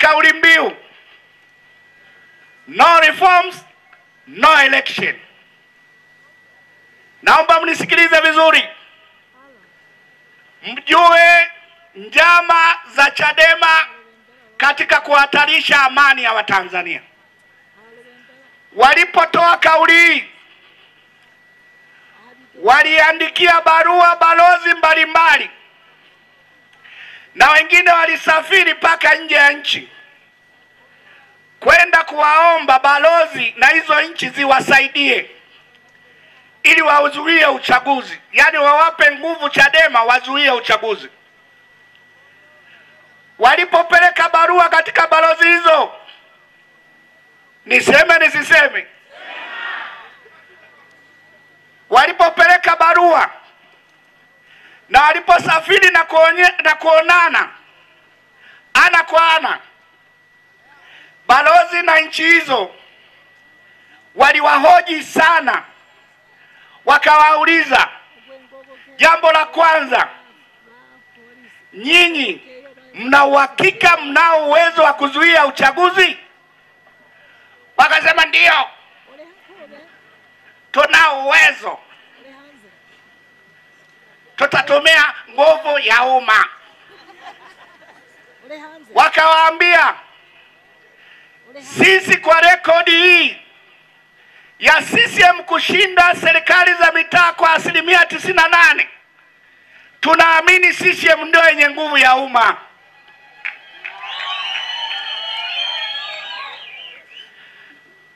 kauli mbiu no reforms, no election. Naomba mnisikilize vizuri, mjue njama za Chadema katika kuhatarisha amani ya Watanzania. Walipotoa kauli, waliandikia barua balozi mbalimbali, na wengine walisafiri mpaka nje ya nchi kwenda kuwaomba balozi na hizo nchi ziwasaidie ili wazuie uchaguzi, yani wawape nguvu Chadema wazuie uchaguzi. Walipopeleka barua katika balozi hizo, niseme nisiseme? Walipopeleka barua na waliposafiri na kuonana ana kwa ana, balozi na nchi hizo waliwahoji sana, wakawauliza jambo la kwanza, nyinyi mna uhakika mnao uwezo wa kuzuia uchaguzi? Wakasema ndio, tunao uwezo, tutatumia nguvu ya umma. Wakawaambia sisi kwa rekodi hii ya CCM kushinda serikali za mitaa kwa 98%, tunaamini CCM ndio yenye nguvu ya umma.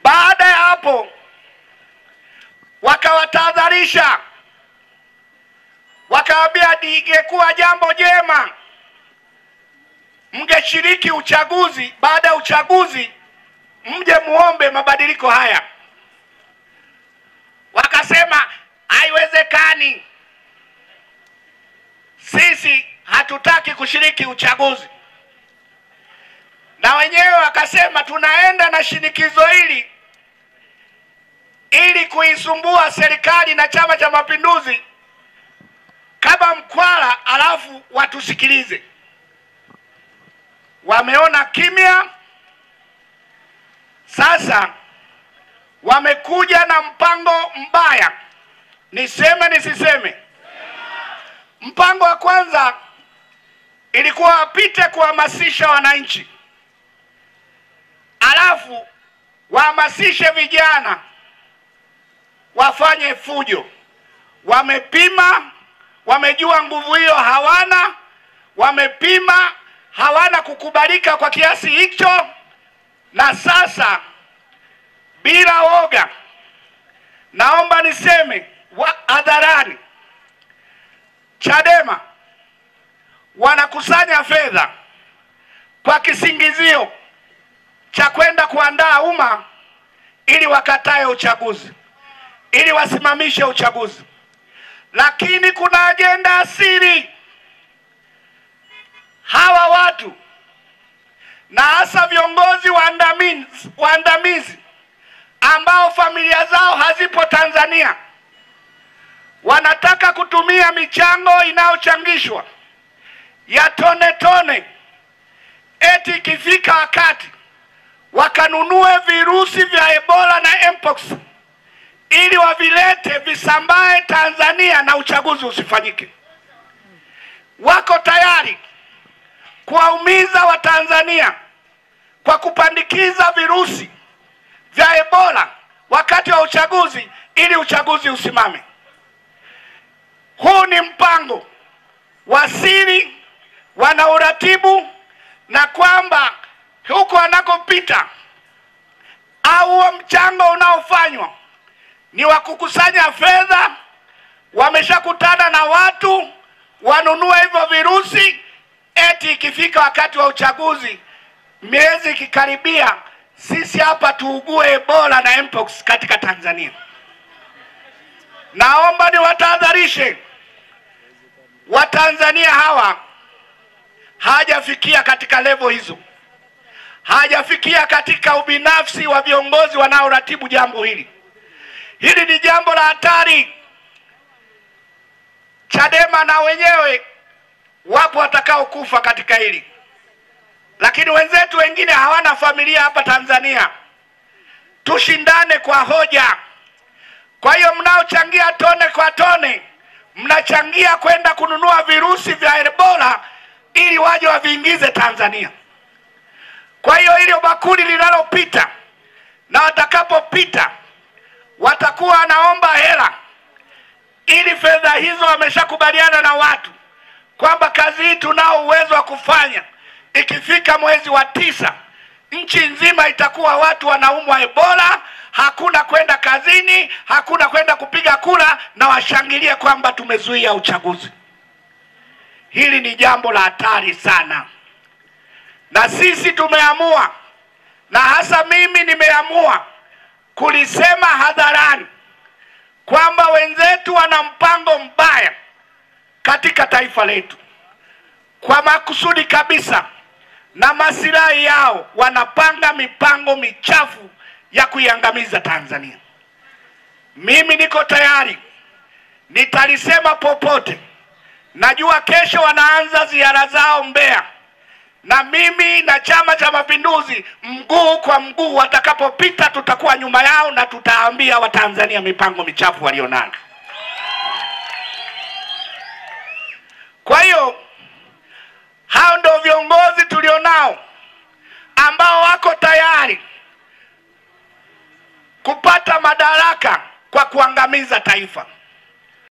Baada ya hapo wakawatahadharisha, wakawaambia ingekuwa jambo jema mngeshiriki uchaguzi, baada ya uchaguzi mje muombe mabadiliko haya. Wakasema haiwezekani, sisi hatutaki kushiriki uchaguzi. Na wenyewe wakasema tunaenda na shinikizo hili ili kuisumbua serikali na Chama cha Mapinduzi kama mkwala, alafu watusikilize. Wameona kimya, sasa wamekuja na mpango mbaya. Niseme nisiseme? Mpango wa kwanza ilikuwa wapite kuhamasisha wananchi, alafu wahamasishe vijana wafanye fujo. Wamepima, wamejua nguvu hiyo hawana, wamepima hawana kukubalika kwa kiasi hicho, na sasa bila woga naomba niseme hadharani, Chadema wanakusanya fedha kwa kisingizio cha kwenda kuandaa umma ili wakatae uchaguzi, ili wasimamishe uchaguzi. Lakini kuna ajenda asiri. Hawa watu na hasa viongozi waandamizi ambao familia zao hazipo Tanzania, wanataka kutumia michango inayochangishwa ya tone tone, eti ikifika wakati wakanunue virusi vya Ebola na Mpox ili wavilete visambae Tanzania na uchaguzi usifanyike. Wako tayari kuwaumiza Watanzania kwa kupandikiza virusi vya Ebola wakati wa uchaguzi ili uchaguzi usimame. Huu ni mpango wa siri, wanauratibu, na kwamba huko wanakopita au mchango unaofanywa ni wa kukusanya fedha. Wameshakutana na watu wanunue hivyo virusi, eti ikifika wakati wa uchaguzi, miezi ikikaribia, sisi hapa tuugue Ebola na Mpox katika Tanzania. Naomba niwatahadharishe Watanzania, hawa hajafikia katika level hizo, hajafikia katika ubinafsi wa viongozi wanaoratibu jambo hili. Hili ni jambo la hatari. Chadema na wenyewe wapo watakao kufa katika hili. Lakini Lakini wenzetu wengine hawana familia hapa Tanzania. Tushindane kwa hoja. Kwa hiyo mnaochangia tone kwa tone, mnachangia kwenda kununua virusi vya Ebola ili waje waviingize Tanzania. Kwa hiyo ile bakuli linalopita, na watakapopita watakuwa wanaomba hela, ili fedha hizo wameshakubaliana na watu kwamba kazi hii tunao uwezo wa kufanya. Ikifika mwezi wa 9 nchi nzima itakuwa watu wanaumwa Ebola, hakuna kwenda kazini, hakuna kwenda kupiga kura, na washangilie kwamba tumezuia uchaguzi. Hili ni jambo la hatari sana. Na sisi tumeamua, na hasa mimi nimeamua kulisema hadharani kwamba wenzetu wana mpango mbaya katika taifa letu. Kwa makusudi kabisa na masilahi yao wanapanga mipango michafu ya kuiangamiza Tanzania. Mimi niko tayari, nitalisema popote. Najua kesho wanaanza ziara zao Mbeya, na mimi na Chama cha Mapinduzi mguu kwa mguu watakapopita tutakuwa nyuma yao, na tutaambia Watanzania mipango michafu walionayo. Kwa hiyo hao ndio viongozi tulionao ambao wako tayari kupata madaraka kwa kuangamiza taifa.